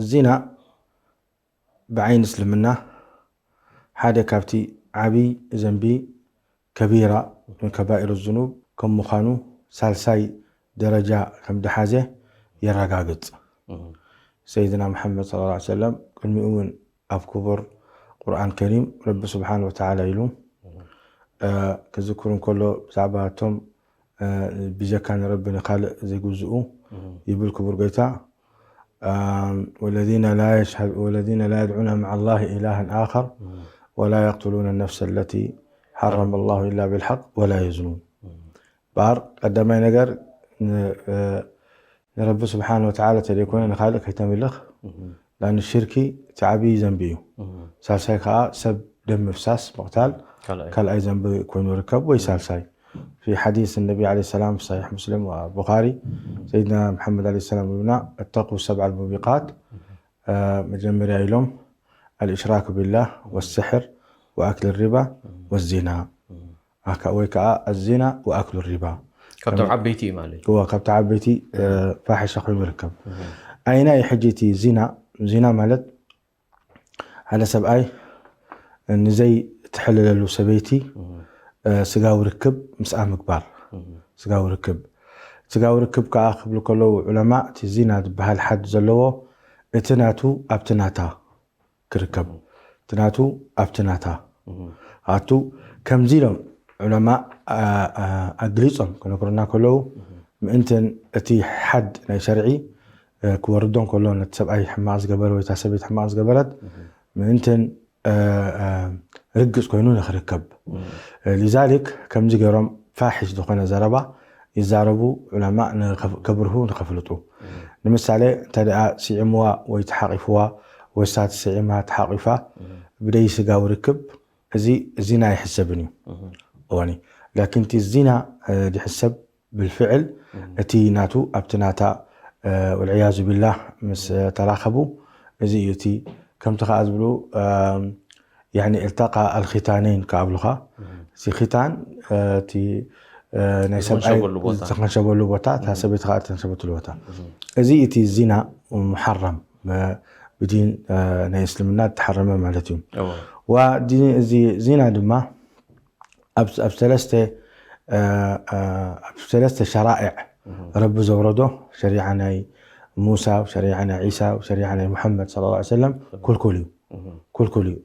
ዚና ብዓይኒ እስልምና ሓደ ካብቲ ዓብይ ዘንቢ፣ ከቢራ፣ ከባኢር ዝኑብ ከም ምዃኑ ሳልሳይ ደረጃ ከም ድሓዘ የረጋግጽ። ሰይድና መሓመድ ሰለላሁ ዐለይሂ ወሰለም ቅድሚኡ እውን ኣብ ክቡር ቁርኣን ከሪም ረቢ ስብሓን ወተዓላ ኢሉ ክዝክሩ እንከሎ ብዛዕባ እቶም ብጀካ ንረቢ ንካልእ ዘይግዝኡ ይብል ክቡር ጎይታ። والذين لا يشهد والذين لا يدعون مع الله إلها آخر ولا يقتلون النفس التي حرم الله إلا بالحق ولا يزنون. በኣር ቀዳማይ ነገር ንረቢ ስብሓን ወተዓላ ተደይኮነ ንካልእ ከይተምልኽ። ላን ሽርኪ እቲ ዓብዪ ዘንቢ እዩ። ሳልሳይ ከዓ ሰብ ደም ምፍሳስ ምቕታል ካልኣይ ዘንቢ ኮይኑ ርከብ ወይ ሳልሳይ። في حديث النبي عليه السلام في صحيح مسلم والبخاري سيدنا محمد عليه السلام يقول اتقوا السبع الموبقات. መጀመርያ ኢሎም الإشراك بالله والسحر وأكل الربا والزنا ወይ ከዓ الزنا وأكل الربا ካብቶም ዓበይቲ እዩ ማለት እዩ። እዎ ካብቲ ዓበይቲ ፋሒሻ ኮይኑ ይርከብ። ኣይና እዩ ሕጂ እቲ ዚና? ዚና ማለት ሓደ ሰብኣይ ንዘይ ትሕልለሉ ሰበይቲ ስጋዊ ርክብ ምስኣ ምግባር። ስጋዊ ርክብ ስጋዊ ርክብ ከዓ ክብሉ ከለዉ ዑለማ እቲ ዚና ዝበሃል ሓድ ዘለዎ እቲ ናቱ ኣብቲ ናታ ክርከብ እቲ ናቱ ኣብቲ ናታ ኣቱ ከምዚ ኢሎም ዑለማ ኣግሊጾም ክነግሩና ከለዉ ምእንትን እቲ ሓድ ናይ ሸርዒ ክወርዶ ከሎ ነቲ ሰብኣይ ሕማቕ ዝገበረ ወይ እታ ሰበይቲ ሕማቕ ዝገበረት ምእንትን ርግጽ ኮይኑ ንክርከብ ሊዛሊክ ከምዚ ገይሮም ፋሒሽ ዝኾነ ዘረባ ይዛረቡ ዑለማ ከብርሁ ንከፍልጡ ንምሳሌ እንተ ደኣ ስዒምዋ ወይ ተሓቂፍዋ ወይ ሳት ስዒማ ተሓቂፋ ብደይ ስጋዊ ርክብ እዚ ዚና ኣይሕሰብን እዩ እዋኒ ላኪን እቲ ዚና ድሕሰብ ብልፍዕል እቲ ናቱ ኣብቲ ናታ ወልዕያዙ ቢላህ ምስ ተራኸቡ እዚ እዩ እቲ ከምቲ ከዓ ዝብሉ التقى الختانين ክኣብሉኻ እቲ ኺታን እቲ ናይ ሰብኣይ ዝተኸንሸበሉ ቦታ እታ ሰበይቲ ከዓ ዝተኸንሸበትሉ ቦታ እዚ እቲ ዚና ሙሓረም ብዲን ናይ እስልምና ዝተሓረመ ማለት እዩ እዚ ዚና ድማ ኣብ ሰለስተ ኣብ ሰለስተ ሸራኤዕ ረቢ ዘውረዶ ሸሪዓ ናይ ሙሳ ሸሪዓ ናይ ዒሳ ሸሪዓ ናይ ሙሐመድ صلى الله عليه وسلم ኩልኩል እዩ ኩልኩል እዩ